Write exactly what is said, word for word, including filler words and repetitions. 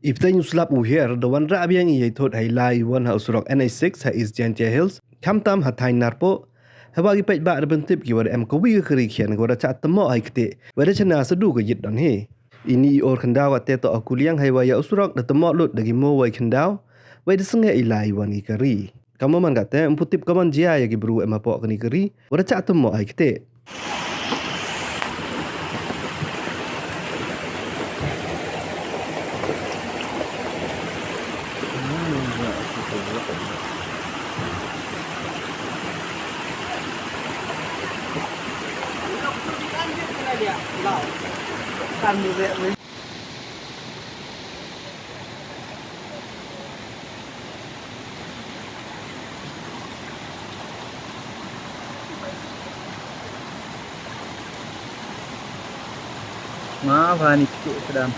I pteng u slap u hiar da wanrah biang i yei thut hei lai i wan ha u surok N H six ha East Jaintia Hills, khamtam ha thaiñ Narpuh. Heiwa ki paidbah da pyntip ki wa da em kawi ka kari khian ka wa da chah tymmoh hei ktieh, wa da chana sa du ka yit don hi. Ini i or khyndaw wa te toh ha Kuliang heiwa ya u surok da tymmoh lut da ki moo wei khyndaw, wei da sangeh i lai i wan ki kari. Kamwa man kate, ym pu tip kaman jia ya ki bru em hapoh kani kari, wa da chah tymmoh hei ktieh. Ma bha ni ktieh kdam.